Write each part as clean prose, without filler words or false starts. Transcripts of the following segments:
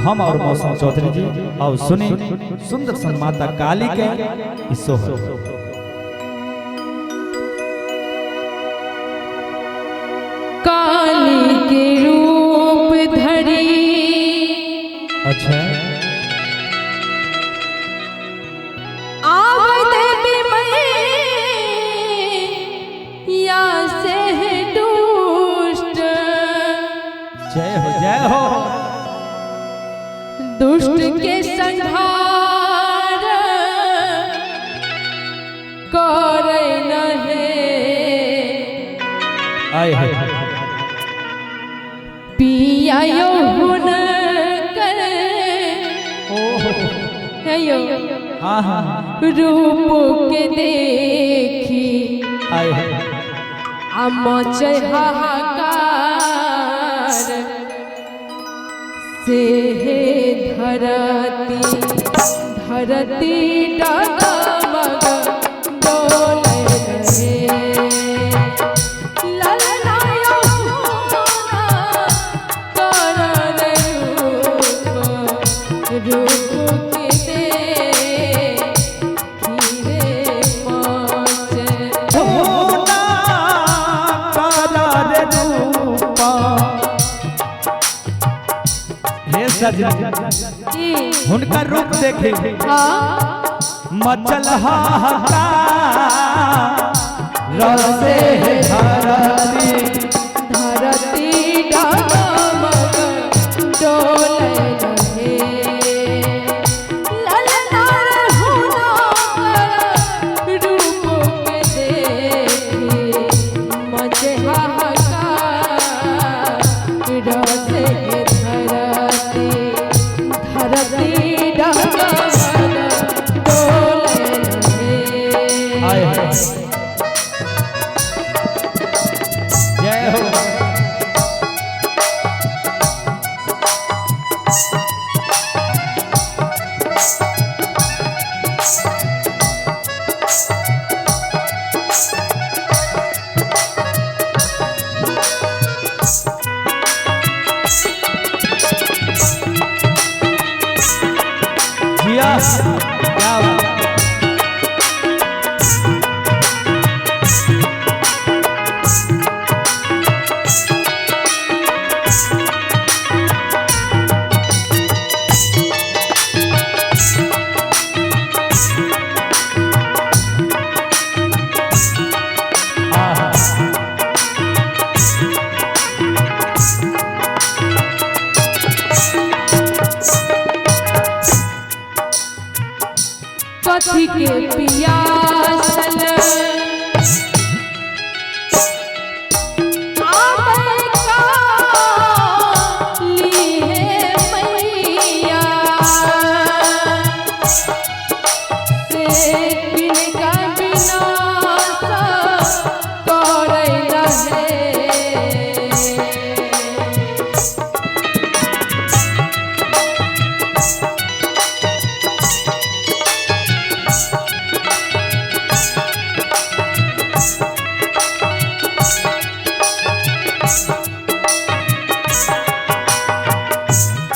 हम और मौसम चौधरी जी और सुनी सुंदर सन माता काली के ई सोहर। काली के रूप धरी। अच्छा। आवत या से दुष्ट। जय हो जय हो। दुष्ट के संहार करे नहे। आए है पिया यो हुन कर यो हाँ हाँ रूप के देखी आए है मचे हाहाकार से हे धरती धरती डगमग डोले रहे। ललना यमुना करल रूप रूप के देखी रे मचे। हे सजनी हुनका रूप देखे मचल हाहाकार रसे धरती धरती डगमग डोले रहे। ललना हुना रूप के देखी मचे हाहाकार रसे धरती धरती डगमग डोले रहे। आए है जय हो। जिया क्या बात। आहा। कथी के पियासल आबै काली हे मैया से किनका विनाश करै रहे।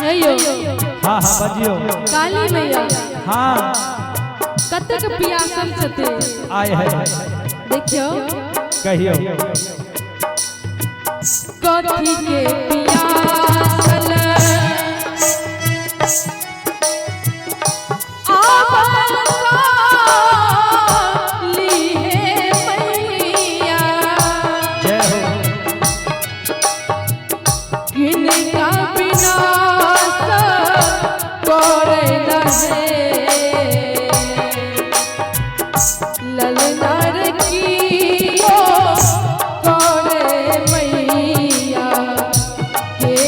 हेयो हाँ हाँ बजियो। काली मैया हाँ कतेक पियासल छथिन आए है देखियो। कहियो कथी के पियासल आबै काली हे मैया जय हो। किनका विनाश करै रहे। ललनार कियो करे मैया के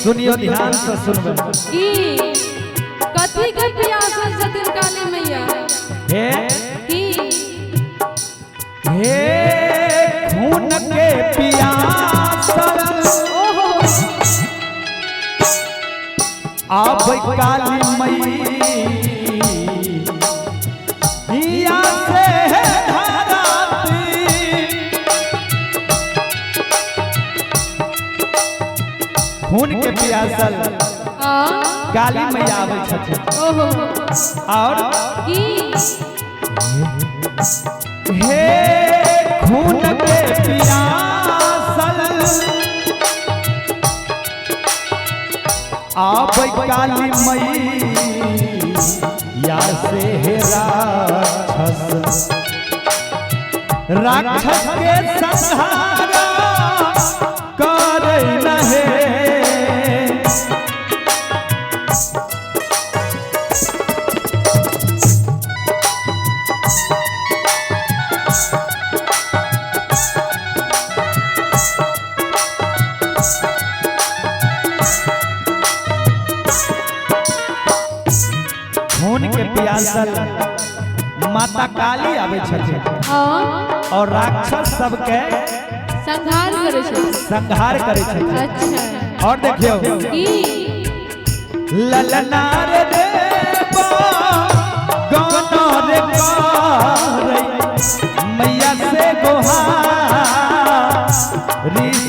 सुनियो ध्यान से सुनबै। की कथी के प्यासल छथिन काली मैया? हे की हे खून के पियासल ओहो आब काली मैया से धरती। खून के पियासल हाँ काली मैया आबै छथिन। ओहो और की हे खून के पियासल आब काली मैया से हे राक्षस, राक्षस के संहारा करे न हे। खून के पियासल माता काली आबै छथिन हाँ और राक्षस सबके संहार करै छथिन। संहार करै छथिन। अच्छा और देखियो की ललनार देवा गौनर करे मैया से गोहारी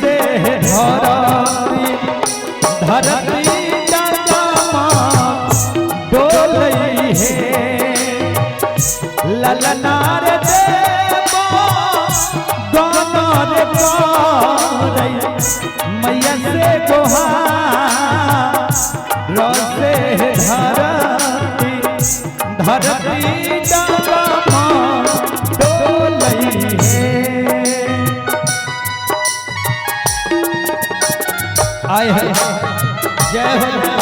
से धरती, धरती डगमा डोलई हे। ललनार देवा गौनर करे मैया से गोहार से धरती, धरती डगमा डोलई हे। आय है जय हो जय हो।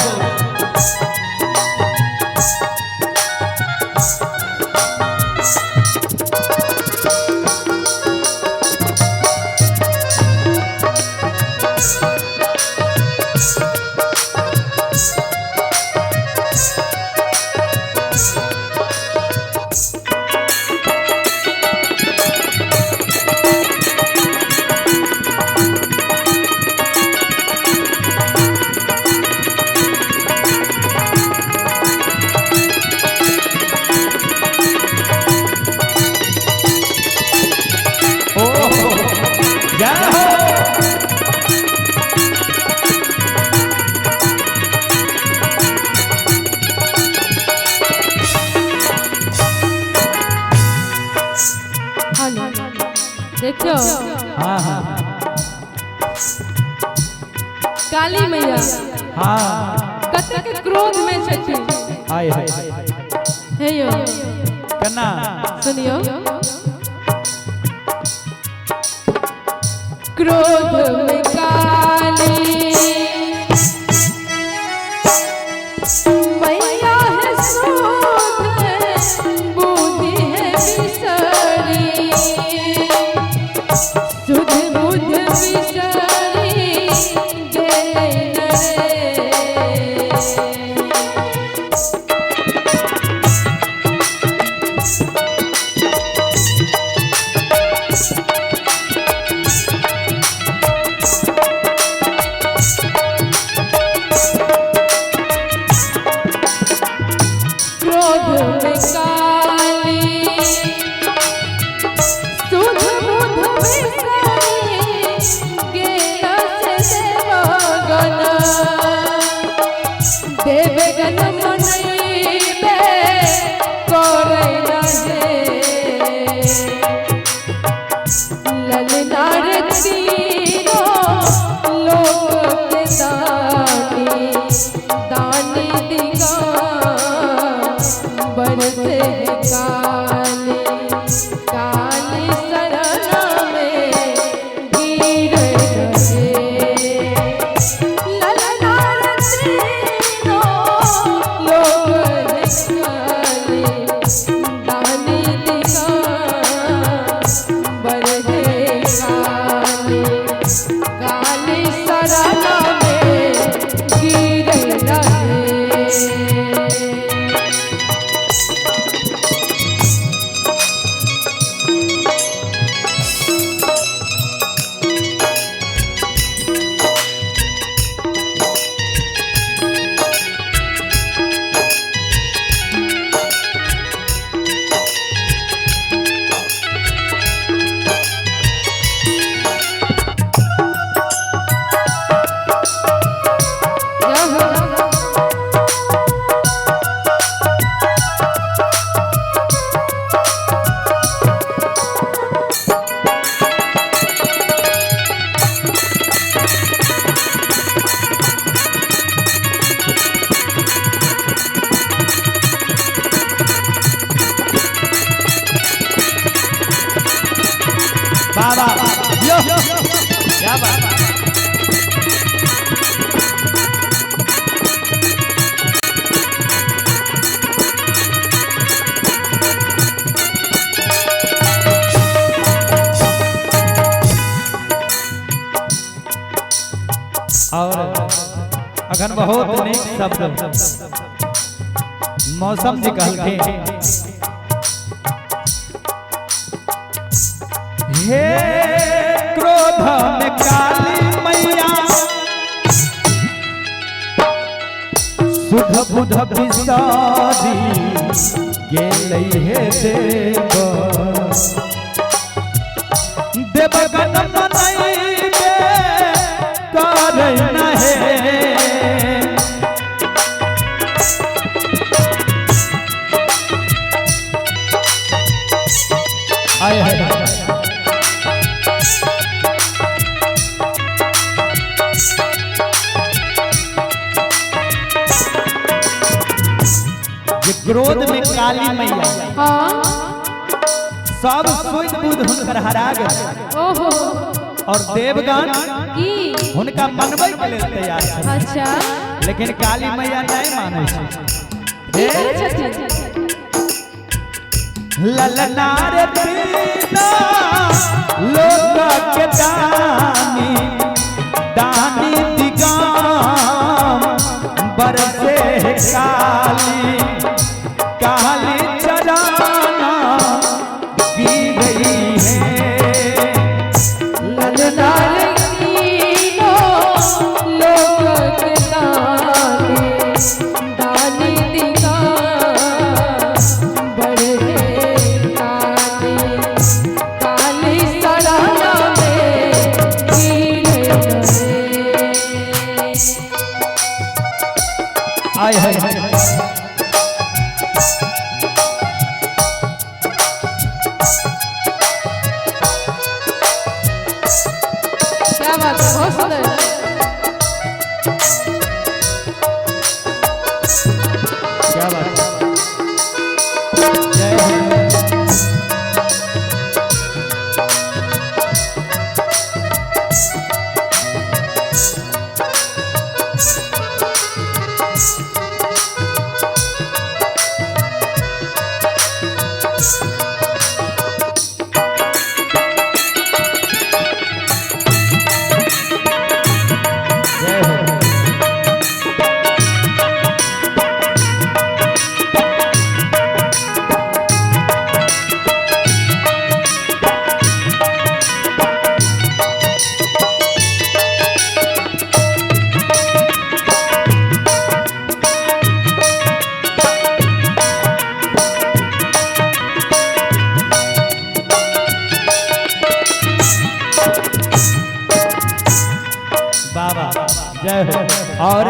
ओ जय हो। हेलो देखियो हाँ हाँ काली मैया हाँ कतेक क्रोध में छथिन। आय है हे यो कन्ना सुनियो क्रोध में काली मैया है सुध बुद्धि है बिसरी, सुध बुध बिसरी गेलै न रे। अखन बहुत नीक शब्द मौसम जी कहलखिन। हे क्रोध में काली मैया सुध बुध बिसारी गेलै हे देव, देवगन मनैबे करै न हे। आय हाय जे क्रोध में काली मैया सब सुध बुध हुनकर हरा गेल ओहो और देवगण की हुनका मनबै के लेल तैयार छथिन। अच्छा लेकिन काली मैया नहीं मानै छै। की करै छथिन? ललना रे दीना लोक के दानी, दानी दिगाम बरसे काली, काली चराना की गई है। ललना रे लोक दानी, दानी दिगा बड़े काली, काली सराना में गिर गए। आय हाय क्या बात है, बहुत सुंदर। क्या बात है। जय हो। जय हो। बाबा जय हो। और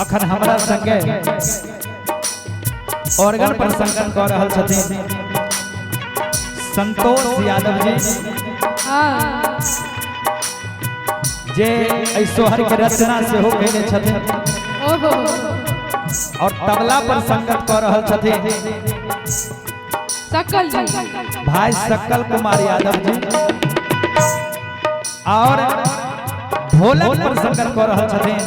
अखन हमरा संगे ऑर्गन पर संगत कऽ रहल छथिन संतोष यादव जी, हाँ जे एहि सोहर के रचना सेहो कयने छथिन। ओहो और तबला पर संगत कऽ रहल छथिन सकल जी, भाई सकल कुमार यादव जी। और ढोलक पर संगत कऽ रहल छथिन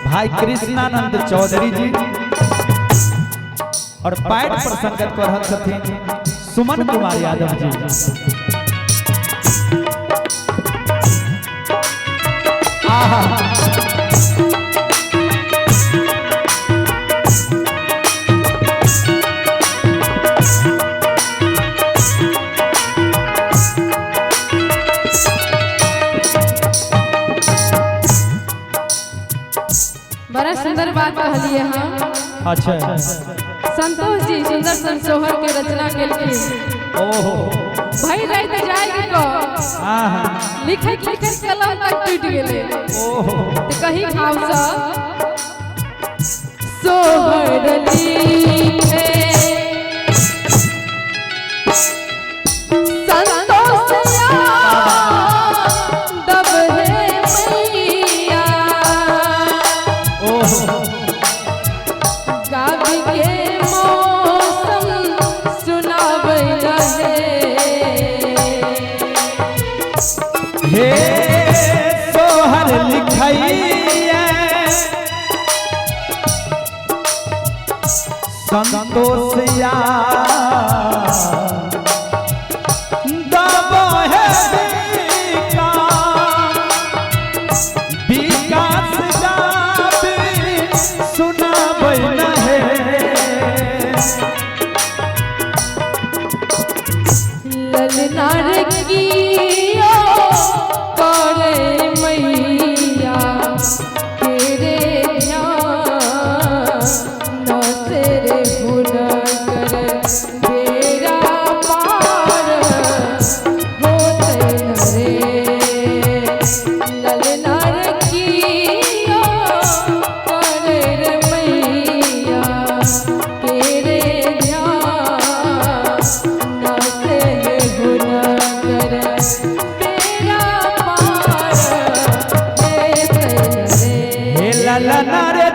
भाई कृष्णानंद चौधरी जी। और पैड पर संगत कऽ रहल छथिन सुमन कुमार यादव जी। आहा बड़ा सुंदर बात कहलिए हम। अच्छा संतोष जी सुंदर सन सोहर के रचना केलखिन। ओहो भई रात जाए के को आहा लिखैत लिखैत कलम तक टूट गेलै। ओहो तो कही भाव से सोहर लिखे संतोष यादव हे मैया, ओहो गाबी के मौसम सुनाबै रहे। हे सोहर लिखैया संतोषिया दब है इतिहास गाबी सुनाबै न हे। ललनार कियो करे मैया तेरे ध्यान न तेरे हुनकर बेड़ा पार होते न रे। ललनार कियो करे रे मैया तेरे ध्यान न तेरे हुनकर बेड़ा पार होते न रे। हे ललना रे।